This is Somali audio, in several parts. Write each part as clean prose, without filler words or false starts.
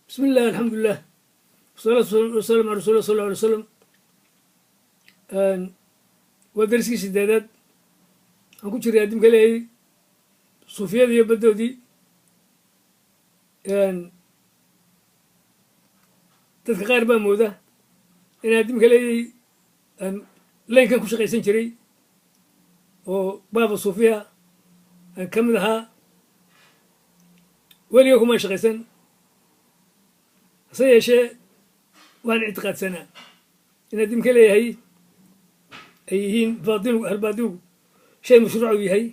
Bismi illah, alxamdulilah, wasalaatu wasalam ala rasul sal alla alay slam. Waa dariskii sideedaad waxaan ku jiray addimka leeyay suufiyada iyo baddoodii. Dadka qaar baa mooda in addimka leeyay laynkan ku shaqaysan jiray oo baaba suufiya aan ka mid ahaa. Weliga kumaan shaqaysan, hase yeeshee waan ictiqaadsanaa in addimka leeyahay ay yihiin baadinigu, ahlbaadinigu shay mashruuc u yahay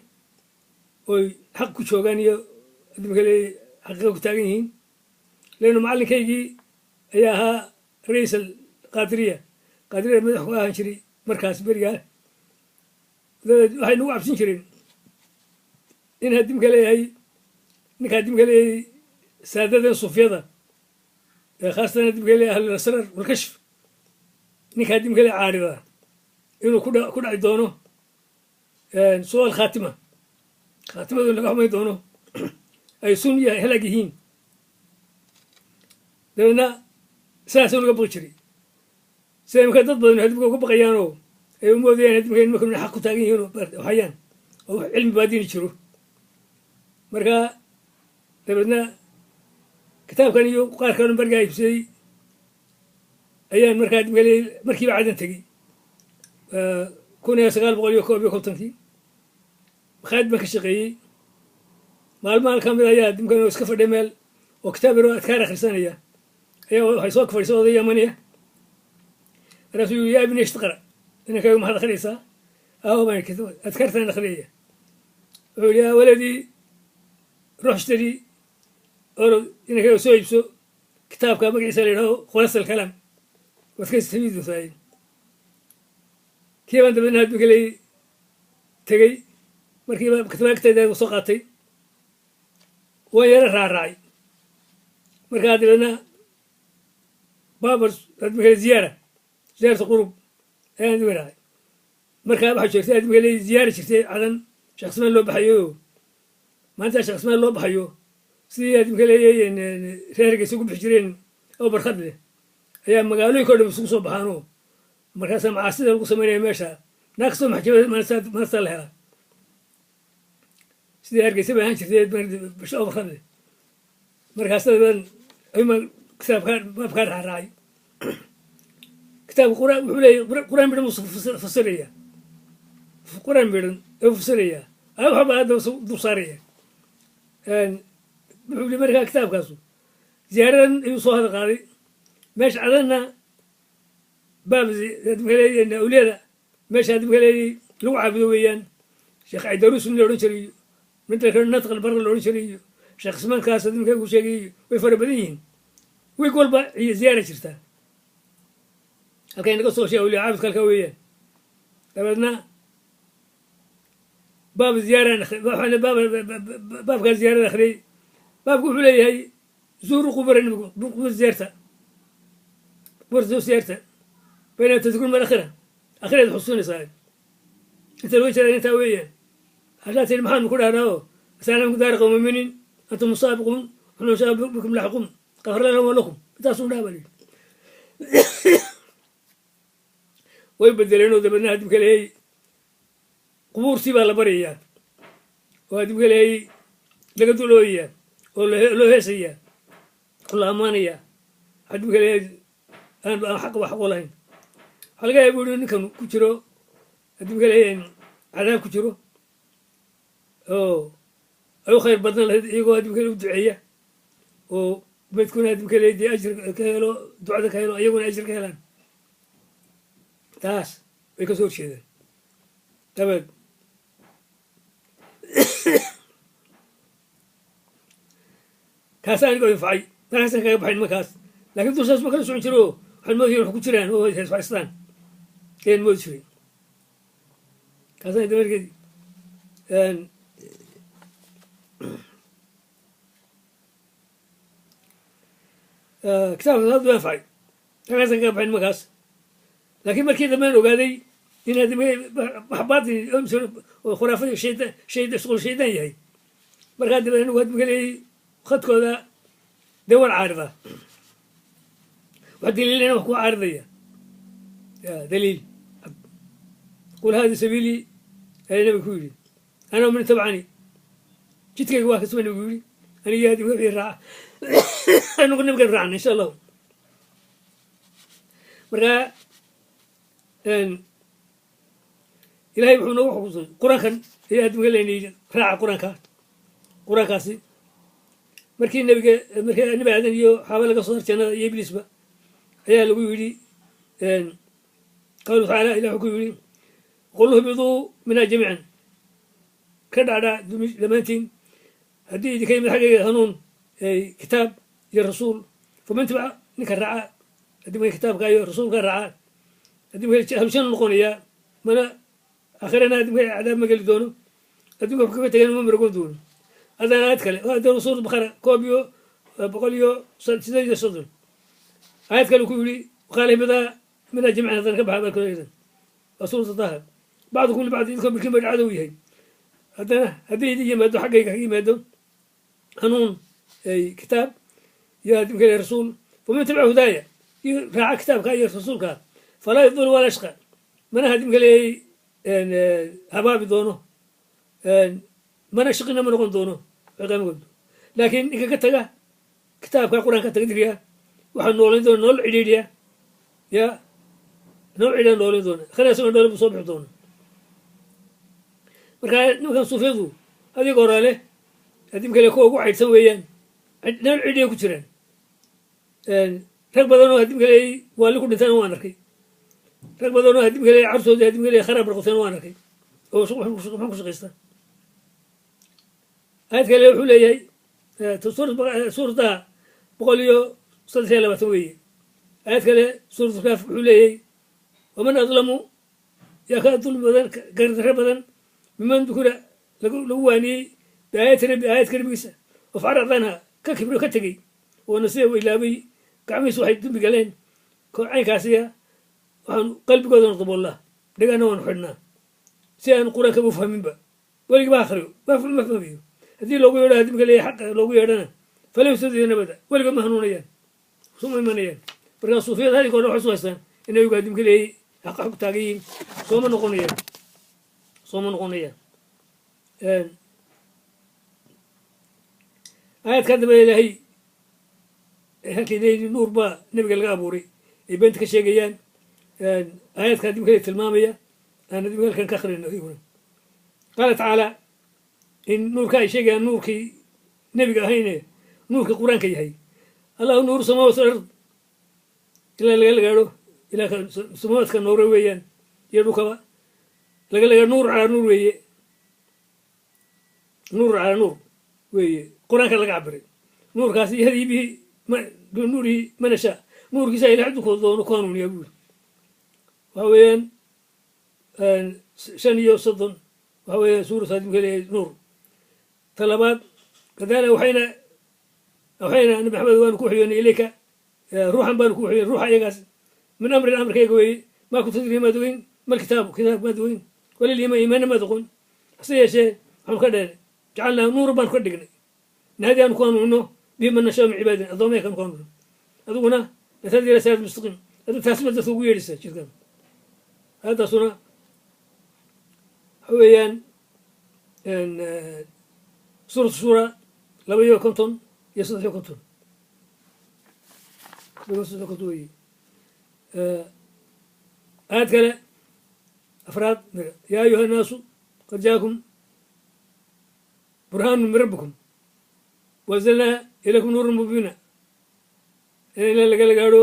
oy xaq ku joogaan iyo addimka leeyahay xaqiiqa ku taagan yihiin, leannu macallinkaygii ayaa ahaa ra'iis alqaadiriya, qaadiriya madax ku ahaan jiray markaas berigaa. Dabeed waxay nagu cabsin jireen in addimka leeyahay ninka addimka leeyahay saadadan sufyada, khaasatan addimka leeyahay ahlulasrar walkashf, ninka addimka leeyahay caarida inuu ku dhaci doono su'aal khaatima, khaatimadu laga xumayn doono, ay sun iyo halaag yihiin. Dabeedna sidaasuu naga baqi jiray, sida imika dad badan hadimka uga baqayaanoo ay u moodayaan hadimka nimanka inay xaq ku taagan yihiin oo waxayaan oo wax cilmi baadini jiro. Marka dabeedna kitaabkan iyo qaar kaloo bargaa iibsaday ayaan markaa hadimka leeyay markiiba Cadan tegey 1951-kii. Makhaayad baan ka shaqeeyey. Maalmahan ka mid ayaa dimkan oo iska fadhiya meel oo kitaab yaroo adkaar akhrisanaya ayaa waxay soo fadhiisa oday Yamaniya. Markaasuu yii, "Yaa ibni, ish taqra?" "Inankaaga, maxaad akhriyaysaa?" "Aho," baan, "adkaartaan akhriyaya." Wuxuu yidhi, "Yaa waladii, ruux ishtari, orod inankaaga soo iibso kitaabka magaciisa la yidhahdo Khulaasa Alkalaam, waad ka istafiidi doontaa." Kii baan dabeedna hadmika leeyay tegey, markiiba kitaabagtayda soo qaatay, waan yaro raaraacay. Markaa dabeedna baabar admikale ziyaara, ziyaarata qurub ayaan dib raacay. Markaa waxaa jirtay admika leey ziyaara jirtay Cadan, Sheekh Ismaan loo baxayo. Maalintaa Sheekh Ismaan loo baxayo, sidii admika leeyay reer Hargeysa ugu bixi jireen oo barkhad leh ayaa magaalooyinka o dhan isugu soo baxaanoo markaasaa macaasida lagu samaynaya meesha. Naag kastoo maxjabada maalintaa la helaa, sidii Hargeysa bay ahaan jirtay basho oo barkhad leh. Markaasa dabeed ayumaa kitaabkaa baabkaa raaraacay. Kitaabka quraan wuxuu leeyahy, quraan midhan buu fasiraya, quraan midhan ayuu fasiraya, ay waxba hadda dul saaraya. Wuxuu yihi markaa kitaabkaasu ziyaaradan ayuu soo hadal qaaday meesha Cadanna, baab admka awliyada meesha admka leeyay lagu caabudo weeyaan. Sheekh Caydaruus nin la odhan jiray iyo midda kale Natqal Barra la odhan jiray iyo Sheekh Ismaankaas admka ku sheegay way fara badan yihiin. Wiig walba iyo ziyaara jirtaa halkay naga soo shee awliya caabudka halkaa weeyaan. Dabeedna baab ziyaaraan baabkaa ziyaarada akhriyey. Baabku wuxuu leeyahay zuuru qubura, qubur ziyaarta, qubur soo ziyaarta, bayna tadkurun mal akhira, akhiraad xusuusinaysaa. Inta loo jeeda intaa weeyaan. Haddaa tiri maxaanu ku dhahnaa oo asalaamku daara qawma muminin antum musaabiquun waxnu shaa bikum laxiqum qafar lana wa lakum, intaasuu dhaha baa layidhi. Way bedeleenoo dabeedna hadimka leeyay qubuurtii baa la baryayaa oo hadimka leeyay laga dulooyayaa oo loo heesayaa oo la ammaanayaa hadimka leeyay aan xaq wax u lahayn. Waxaa laga yaaba bu yidhi ninkan ku jiro hadimka leeyay cadaab ku jiro oo ay u khayr badnan lahayd iyagoo hadimka u duceeya oo midkuna hadimka leeyay dee ajir ka helo, ducada ka helo, iyaguna ajir ka helaan. Taas way ka soo horjeedaan. Dabeed kaasaa aniga infacay, markaasaan kaga baxay nimankaas, laakiin dushaas ma kala socon jiro. Waxaan moodi wax ku jiraan oo haystaan ayaan moodi jiray. Kaasaan damarkeedi kitaabkaas aad u anfacay, markaasaan kaga baxay nimankaas. Laakiin markii dambaan ogaaday in wax baatil oo khuraafada shaydan shuqul shaydaan yahay. Markaa dabeed anigu hadmika leeyay khadkooda Dee waan caaridaa, wax daliilina wax ku caaridaya ya daliil. Qul hadi sabiilii ayaa nabiga ku yidhi, ana man tabcani, jidkayga waa kasba nabigu yidhi, aniga hadi wixii raaca, anugu nabigan raacna insha allahu. Markaa ilahay wuxuu noogu xukusay qur-aankan ayaa adduunka layna yidhi raaca qur-aanka. Qur-aankaasi markii nabiga, markii nabi Aadan iyo Xaaba laga soo sar jannada iyo Ibliisba, ayaa lagu yidhi, qawlu tacaala, ilah wuxuu ku yidhi: qul ihbiduu minha jamiican, ka dhacdhaa dhammaantiin haddii idinka yimid xaggayga hanuun, kitaab iyo rasuul. Faman tabica, ninka raaca haddii marka kitaabka iyo rasuulka raaca, haddii marka ahlu janna noqonayaa, mana aakhirana haddii marka cadaab ma geli doono, adduunka wuxuu kaga tegan ma maragoon doono. Haddana aayad kale, haddana Suurat Baqara 138, aayad kale ku yidhi: qaala ihbidaa minha jamiican. Haddana ka baxa baa waa Suurata Taha. Bacdukum libacdi, idinkoo midkiin ba cadow yahay, haddana haddii idin yimaado xaggayga kaga yimaado hanuun, kitaab iyo haddii kale rasuul, faman tabica hudaaya, iyo raaca kitaabka iyo rasuulka, falaa yadul walaa yashqa, mana haddii kale habaabi doono, mana shaqina ma noqon doono ciqaamagoodo. Laakiin ninka ka taga kitaabka qur-aanka taga diriya, waxaa noolayn doona nolol cidhiidhiya, ya nolol cidhiidhiya noolayn doona, akhira isagoo noole buu soo bixi doona. Marka nimankan suufiyadu adiga horaale haddii kale kuwa ugu caydhsan weeyaan, nolol cidhiidhiya ku jiraan. Rag badan oo haddii kale waali ku dhintaan waan arkay, rag badan oo haddii kale cartoodii haddii kale kharaab noqoteen waan arkay oo maxaan ku shaqaysta. Aayad kale wuxuu leeyahay suuradaha 123 weeye. Aayad kale Suuratu Kaaf wuxuu leeyahay: waman adlamu, yaa ka dulmi badan, gardarre badan, miman dukira, lagu waaniyey, biaayaati rabbi, aayadka rabbigiisa, oo facarad canha, ka kibro, ka tegey, oo nasiya ilaabay, gacmihiisu waxay dumbi galeen. Caynkaasiya waxaanu qalbigoodana daboolnaa, dhegana waanu xidhnaa si aan qur-aankaba u fahminba. Weligii ba akhriyo ma fahmayo. Haddii loogu yeedho haddii maka leeyahay xaqa loogu yeedhana, falam nabada, weligood ma hanuunayaan, suma imanayaan. Markaa suufiyada hadinka hore waxay su haystaan in ayagu haddii maka leeyahay xaqa xog taagan yihiin. Sooma noqonayaan, sooma noqonayaan. Aayadkaa dambe ilaahay halkay leeyihin nuur baa nabiga laga abuuray ay beenta ka sheegayaan, aayadka haddii maka tilmaamaya aan haddii halkan ka akhrino iyaguna. Qaala tacaala in nuurka ay sheegayaan nuurkii nebiga ahayne nuurkii qur-aanka yahay. Allahu nuuru samaawaat alard, ilaa laga gaadho ilaa samaawaadka noore weeyaan iyo dhulkaba laga laga, nuur calaa nuur weeye, nuur calaa nuur weeye qur-aanka laga cabiray. Nuurkaasi yahdii bihi binuurihi man yashaa, nuurkiisa ilahay ciduu doono ku hanuuniyaa buuri. Waxa weeyaan 35, waxa weeyaan suurat haddii maka leeyahay nuur. Ta labaad kadaalika waxayna nabi Maxamed waanu ku waxyoonay ilayka ruuxan baanu ku waxyoonay, ruuxa iyagaas min amrin, amarkayga weeye. Maa kunta tadrii, maad ogeyn, mal kitaabu, kitaab maad ogeyn, walil iimaan, iimaanna maad oqon. Hase yeeshee waxaanu ka dheernay, jacalnaa nuura baanu ka dhignay, nahdi aanu ku hanuunno, bihi man nashaa min cibaadina, addoomaha kaanu ku hanuunno. Adiguna latahdi ila siraat mustaqiim, adu taasma dadka ugu yeedhaysa jidkan. Aayaddaasuna waxa weeyaan Suuratu Shura 52 iyo 53, 52 weeye. Aayad kale afraad: yaa ayuha annaasu qad jaakum burhaanu min rabbikum waanzalnaa ilaykum nuuran mubiina, in ila lagala gaadho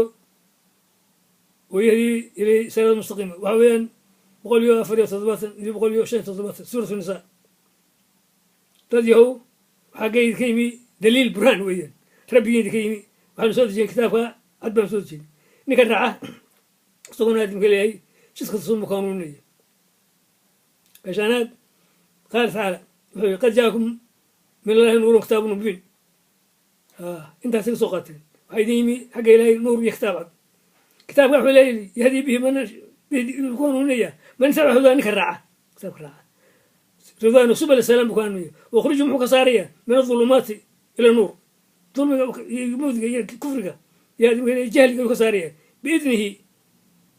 wayahdii ilay siraat mustaqiima. Waxa weeyaan 174 iyo 175 Suuratu Nisaa. Dad yahow, waxaa ka idinka yimi daliil, burhaan weeyaan, rabbigii idinka yimi. Waxaanu soo dejiyey kitaabka cad baanu soo dejiyey. Ninka raaca isaguna aadimka leeyahay jidka tusun buu ku hanuuninaya. Gaashaanaad qaala tacaala wuxuu yihi: qad jaakum min allahi nuurun kitaabun mubiin. Intaasay ka soo qaateen, waxaa idin yimi xagga ilaahay nuur iyo kitaab cad. Kitaabka wuxuu leeyahay yahdii bihi man, ku hanuuninaya, man tabica hudaa, ninka raaca kitaabka raaca ridwaanu subul salaam buu ku hanuuniya. Wakhruju, muxuu ka saaraya, min adulumaati ila nuur. Dulmiga iyo mawdiga iyo kufriga iyo jahliga ka saaraya biidnihi.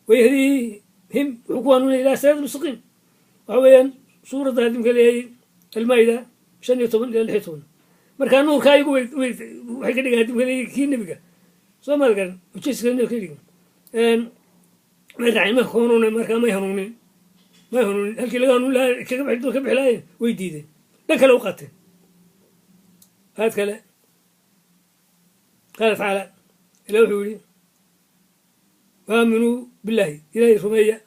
Wayahdiihim, wuxuu ku hanuunaya, ilaa siraat mustaqiim. Waxa weeyaan suuradda hadimka leeyahay Almaa'ida 15 ilaa 16. Markaa nuurka ayagu waxay ka dhigan hadimka leeyahay kii nebiga soo maad garan, ujeeska nebiga ka dhigan. May raacin, may hanuunin. Markaa may hanuunin, may hanuunin. Halkii laga hanuun lahaa, kaga bixi ka bixi lahaayeen, way diideen, dhan kale u qaateen. Aayad kale, qaala tacaala, ilah wuxuu yihi: waaminuu billaahi, ilaahay rumeeya,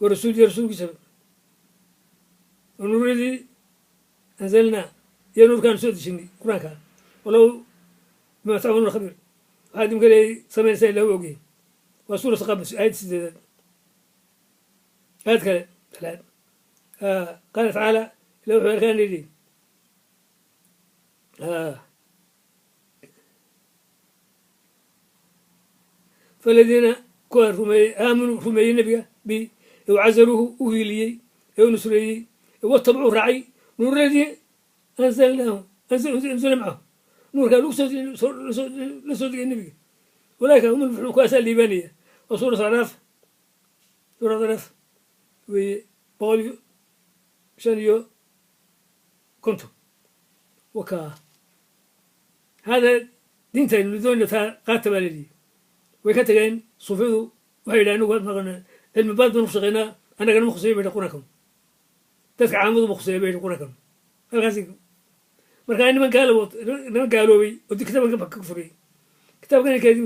wa rasuulihi, rasuulkiisaba, wa nuuradii anzalnaa, iyo nuurkaanu soo dejinay, Qur-aanka. Walow bima tacmaluuna khabiir, waxaad imka leeyay samaynaysaa ilah u ogyahay. Waa suurat Qabas, aayadda sideedaad. Aayad kale talaad, qaala tacaala, ilah wuxuu halkaan yidhi: faladiina, kuwa rumeeyey, aamanuu, rumeeyey nebiga bi ee cazaruuhu, u hiiliyey ee u nusreeyey, ee watabacuu, raacay, nuuradii anzalnaahu, anzala macahu, nuurkaa lagu la soo degay nebiga, walaaika hum almuflixuun, kuwaasaa liibaanaya. Waa suurat Acraaf, suurat Acraaf weeye, 155. Wakaa hada diintaynu doonayna, taa qaata baa layidhi. Way ka tageen suufiyadu. Waxay yidhahan: anagu maqana cilmi baad baanu ku shaqeynaa, annagana ma khuseeyo bay qur-aankan, dadka caamadu ma khuseeyo bay qur-aankan. Halkaasi markaa niman gaalo, niman gaaloobay oo di kitaabkan ka furiyey, kitaabkan kaadi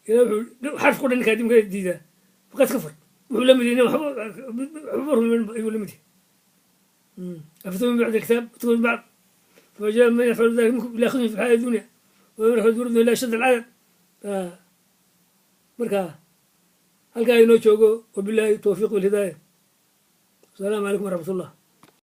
ilaa wuxuu xarf ku dhan ninkaa dimka diidaa faqad kafar. Wuxuu la mid yahay waxba rumeyn ayuu la mid yahay. أفتؤمنون ببعض الكتاب وتكفرون ببعض؟ فجاء من يفعل ذلك منكم إلا خزي في الحياة الدنيا ويوم يرد إلى أشد العذاب. Marka halkaa inoo joogo. Wabillahi towfiiq walhidaaya. Asalaamu calaykum waraxmat ullah.